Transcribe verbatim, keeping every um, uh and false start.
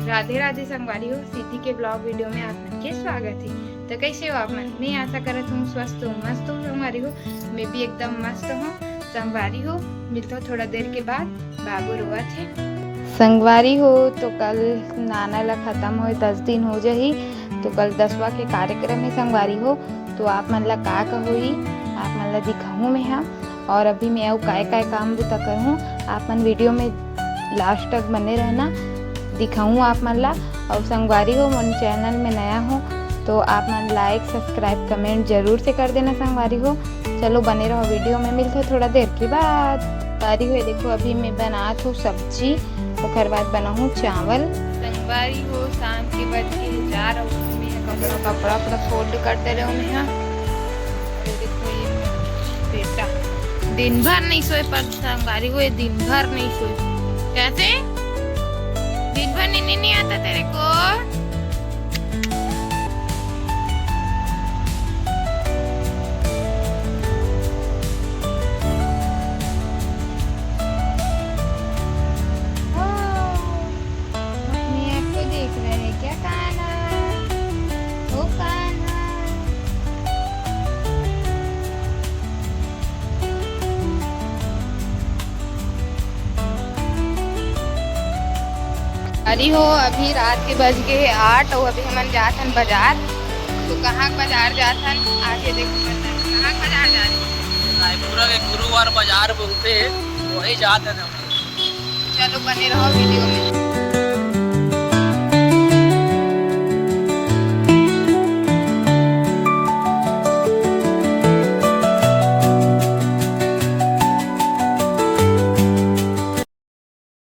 राधे राधे संगवारी हो, सिद्धि के vlog video में आप मन के स्वागत हे। तो कैसे हो आप मन? मैं आशा करत हूँ स्वस्थ हो, मस्त हो संगवारी हो। मैं भी एकदम मस्त हूँ संगवारी हो। मिलता हूँ थोड़ा देर के बाद, बाबू रोवत हे। संगवारी हो, तो कल नाना ला खत्म होए दस दिन हो जाही, तो कल दसवाँ के कार्यक्रम हे संगवारी हो। तो आप मन ला का का होही, आप मन ला दिखाहूँ मैं हा। और अभी मैं अउ काय काय काम बुता करहूँ, आप मन video में last तक बने रहना, दिखाहूँ आप मन ला। और संगवारी हो, मोर channel में नया हो तो आप मन like, subscribe, comment जरूर से कर देना संगवारी हो। चलो बने रहो video में, मिलते थोड़ा देर के बाद। संगवारी हो, देखो अभी मैं बनात हूँ सब्जी, ओकर बाद बनाहूँ चावल। संगवारी हो, शाम के बज के चार और मैं कपड़ा, कपड़ा, कपड़ा fold कर दे रहे हूँ मैं यहाँ। ये देखो, ये बेटा दिन भर नहीं सोए, पर संगवारी हो, ये दिन भर नहीं सोए। कैसे? दिन भर नींद नहीं आता तेरे को? ओ, अपने आप को देख रहा है क्या कान्हा? ओ कान्हा। अरे हो, अभी रात के बज गए हे आठ और अभी हमन जात हन बाजार। तो कहाँ के बाजार जात हन, आगे देखो, कहाँ के बाजार जा रहे? रायपुरा के गुरुवार बाजार बोलते हैं, वही जात हन हम। चलो बने रहो video में।